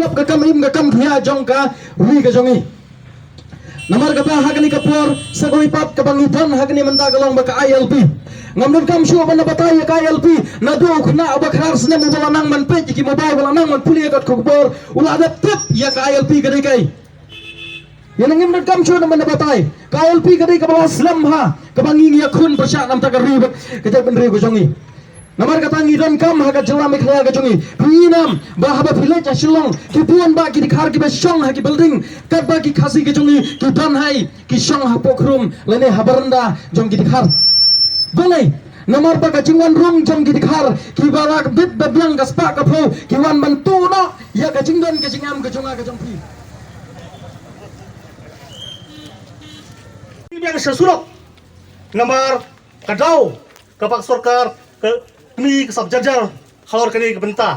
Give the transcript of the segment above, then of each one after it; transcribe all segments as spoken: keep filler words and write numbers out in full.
Ka kam im ka kam khia jong ka ri ka jong i. Namar kata ha kane ka por sa kawei pat kaba ngi don ha kane mynta ka long ba ka I L P. Ngam donkam shuh ban da batai ïa ka I L P. Naduh u khynnah uba khadar snem uba la nang ban peit ïa ki mobile, uba la nang ban pule ïa ka khubor, u la dep tip ïa ka I L P ka dei kaei. Ïa, ngim donkam shuh ban da batai. Ka I L P ka dei kaba la slem ha kaba ngi ngi ïakhun pyrshah namar ka ri bad ka jaitbynriew ka jong i. Namar kata ngi donkam ha ka jylla Meghalaya ka jong i, phi ngeit nam ba haba phi leit ha Shillong, ki bun bah ki dkhar kiba shong ha ki building, katba ki Khasi ka jong i ki don hi ki shong ha pokhrum lane ha baranda jong ki dkhar. Balei? Namar ba ka jingwan rung jong ki dkhar kiba la bit ba biang ka spah ka phew ki wan ban tuh noh ïa ka jingdon ka jingem ka jong nga ka jong phi. Biang sha surok. Namar ka daw kaba ka sorkar ka kmie ka sap jar jar halor kane ka bynta.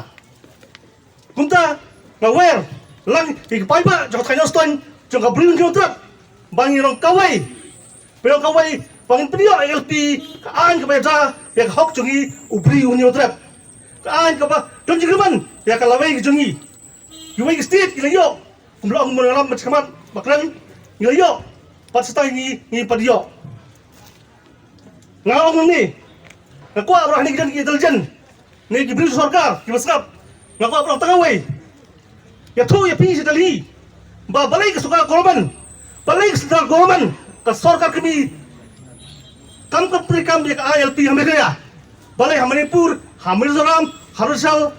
Kumta nga wer lang ïa ki paidbah jong ka thaiñ Nongstoiñ jong ka Bri u Hynñiewtrep ba ngin long kawei, ba ngin long kawei ba ngin pynïoh ïa ka I L P, ka aiñ kaba ïada ïa ka hok jong ngi u Bri u Hynñiewtrep. Ka aiñ kaba don jingkyrmen ïa ka lawei ka jong ngi. Kiwei ki state ki la ïoh, kumba la ong u Myllung Ïalam mynta shakhmat ba kren, ngi la ïoh, bad sa tang ngi, ngi pat ïoh. Nga ong hangne, nga kwah ba hangne ki don ki intelijen ne ki briew sorkar kiba sngap. Nga kwah ba tang kawei, ïathuh ïa phi sha Delhi ba balei ka sorkar government, balei ka central government, ka sorkar kmie kam, kam treikam ïa ka I L P ha Meghalaya. Balei ha Manipur, ha Mizoram, ha Arunachal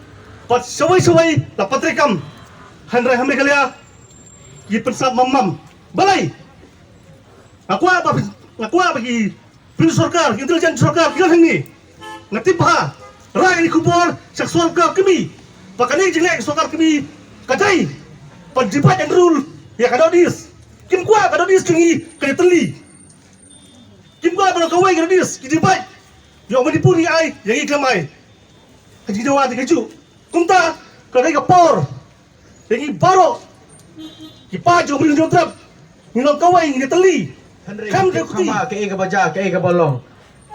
bad shawei shawei la pyntreikam, hynrei ha Meghalaya ki pynsngap mam mam. Balei? Nga kwah ba, nga kwah ba ki briew sorkar, ki intelijen sorkar ki don hangne. Nga tip ba ha, rai ïa ka khubor sha ka sorkar kmie ba kane ka jingleh ka sorkar kmie ka dei ban divide and rule ïa ka North East. Kim kwah ka North East jong ngi kan ïatylli. Kim kwah ban long kawei ka North East, ki divide. Ïa u Manipur ngi ai, ïa ngi khlem ai. Ka jingdawa te kajuh. Kumta ka dei ka por ïa ngi baroh ki paid jong u Bri u Hynñiewtrep, ngin long kawei, ngin ïatylli. Hynrei kam dei ka kti, kham ba kaei kaba jia, kaei kaba long.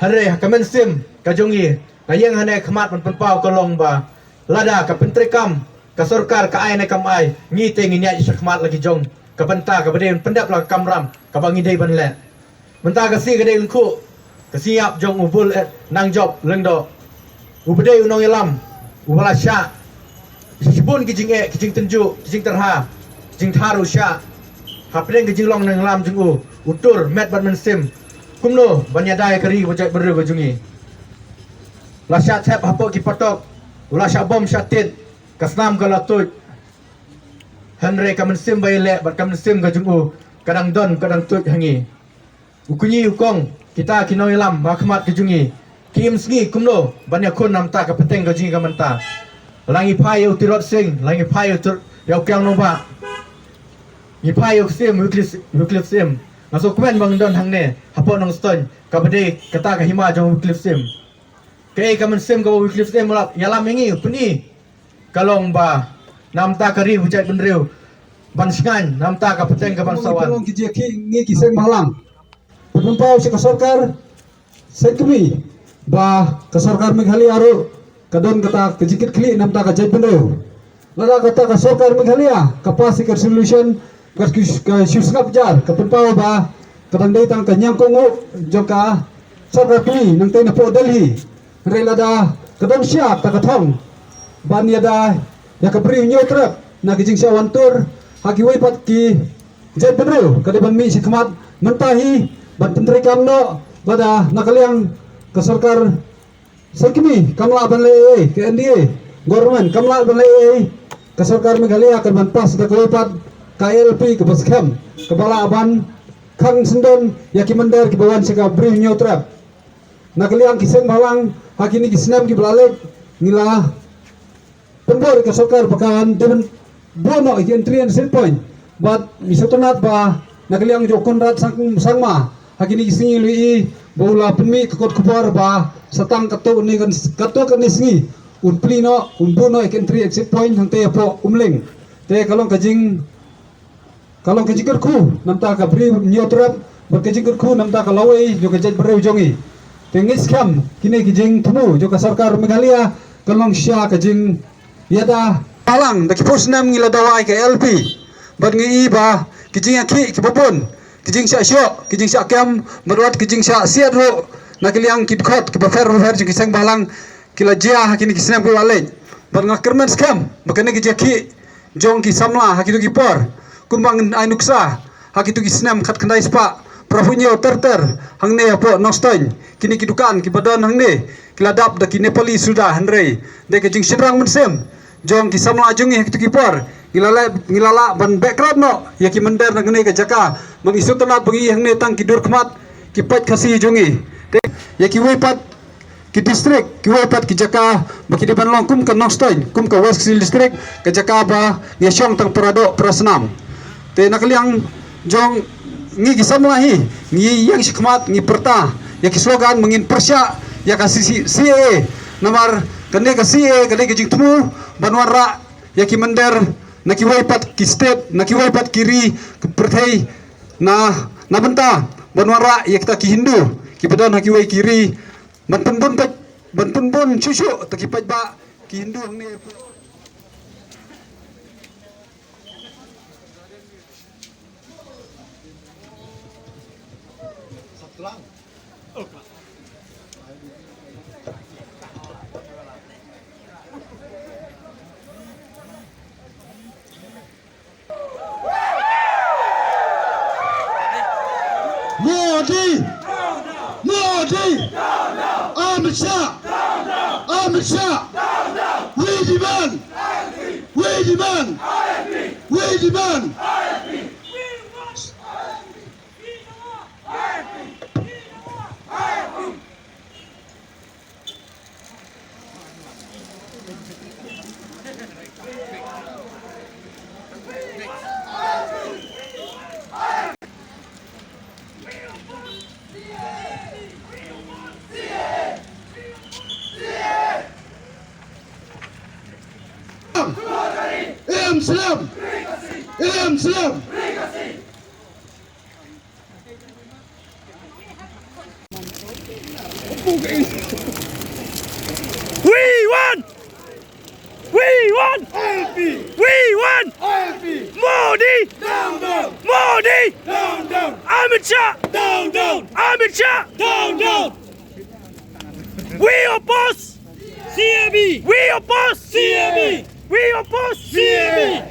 Hynrei ha ka mynsiem ka jong ngi, nga ïeng hangne ha khmat ban pynpaw ka long ba lada ka pyntreikam ka sorkar ka ai ne kam ai, ngi te ngin ïaid shakhmat la ki jong ka bynta kaba dei ban pyndep la ka kamram kaba ngi dei ban leh. Mynta ka sngi ka dei lyngkhuh ka sngi ïap jong u Bull, eh, Nangjop Lyngdoh, uba dei u nongïalam uba la shah shibun ki jingeh, ki jingtynjuh, ki jingtyrha, ki jingthar u shah. Hapdeng ka jinglong nongïalam jong u, u tur met bad mynsiem kumno ban ïada ïa ka ri bad jaitbynriew ka jong ngi. La shah thep hapoh ki patok, u la shah bom shah tied, ka snam ka la tuid. Hynrei ka mynsiem ba ïaleh bad ka mynsiem ka jong u ka dang don, ka dang tuid ha ngi. U kñi u kong, kita ki nongïalam ba ha khmat ka jong ngi, ki im sngi kumno ban ïakhun namar ka pateng ka jong ngi ka mynta. La ngi phai ïa u Tirot Sing, la ngi phai ïa u Tir-, ïa u Kiang Nangbah, ngi phai ïa u Syiem, Wycliffe, Wycliffe Syiem. Nga sngewkmen ba ngi don hangne hapoh Nongstoiñ kaba dei kata ka hima jong u Wycliffe Syiem. Kaei ka mynsiem kaba u Wycliffe Syiem u la ïalam ïa ngi, u pyni ka long ba namar ka ri bad jaitbynriew ban shngaiñ namar ka pateng ka ban sa wan. Ki jingkit ngi ki seng bhalang. Pynpaw sha ka sorkar seng kmie ba ka sorkar Meghalaya ruh ka don kata ka jingkit khlieh namar ka jaitbynriew. Lada kata ka sorkar Meghalaya ka pass ïa ka resolution, ka, ka shu sngap jar, ka pynpaw ba ka dang dei tang ka ñiangkohnguh jong ka sorkar kmie nangtei napoh Delhi. Hynrei lada ka don shisha kata ka thong ban ïada ïa ka Bri u Hynñiewtrep na ka jingshah wan tur ha kiwei pat ki jaitbynriew, ka dei ban mih shakhmat mynta hi ban pyntreikam noh. Lada na ka liang ka sorkar seng kmie kam lah ban leh ei ei, ka N D A government kam lah ban leh ei ei, ka sorkar Meghalaya kan ban pass da kawei pat ka I L P kaba skhem, kaba lah ban khang syndon ïa ki mynder kiba wan sha ka Bri u Hynñiewtrep. Na ka liang ki seng bhalang, ha kine ki snem kiba la leit, ngi la pynbor ïa ka sorkar ba kan dei ban buh noh ïa ki entry and exit point. Bad ngi sngewtynnat ba na ka liang jong u Conrad Sang-, Sangma, ha kine ki sngi ngi la ïohi ba u la pynmih ka kot khubor ba sa tang katto katne, katto katne sngi un plie noh, un buh noh ïa ki entry exit point hangtei hapoh Umling. Te ka long ka jing, ka long ka jingkyrkhu namar ka Bri u Hynñiewtrep bad ka jingkyrkhu namar ka lawei jong ka jaitbynriew jong ngi. Te ngi skhem kine ki jingthmu jong ka sorkar Meghalaya ka long shisha ka jingïada Halang da ki phew snem ngi la dawa ïa ka I L P. Bad ngi i ba ki jingïakhih kiba bun, ki jingshah shoh, ki jingshah kem, bad wat ki jingshah siat ruh na ki liang ki dkhot kiba pher bapher jong ki seng bhalang ki la jia ha kine ki snem kiba la leit. Bad nga kyrmen skhem ba kane ka jingïakhih jong ki samla ha kito ki por, kumba ngan ai nuksa ha kito ki snem khatkhyndai spah phra phew hynñiew ter ter, hangne hapoh Nongstoiñ, kine ki dukan kiba don hangne ki la dap da ki Nepali suda, hynrei dei ka jingshynrang mynsiem jong ki samla jong ngi ha kito ki por. Ngi la lah, ngi la lah ban beh krad noh ïa ki mynder na kane ka jaka, ba ngi sngewtynnat ba ngi i hangne tang ki dur khmat ki paid Khasi jong ngi. Te ïa kiwei pat ki district, kiwei pat ki jaka ba ki dei ban long kum ka Nongstoiñ, kum ka West Khasi Hills District, ka jaka ba ngi shong tang para doh para snam. Te na ka liang jong ngi ki samla hi, ngi ïeng shakhmat, ngi pyrta ïa ki slogan ba ngin pyrshah ïa ka C C, C A A. Namar kane ka C A A ka dei ka jingthmu ban wanrah ïa ki mynder na kiwei pat ki state, na kiwei pat ki ri ka pyrthei, na, na bynta ban wanrah ïa kita ki Hindu kiba don ha kiwei ki ri ban pynbun pat, ban pynbun shuh shuh ïa ki paidbah ki Hindu hangne. Modi! Modi! Amit Shah! Amit Shah! We demand! We demand! We demand! Em Slem! Em Slem! We want! We want! I L P! We want! I L P! Modi! Down, down! Modi! Down, down! Amit Shah! Down, down! Amit Shah! Down, down! We oppose! C A B! We oppose! C A B! We oppose! C A B!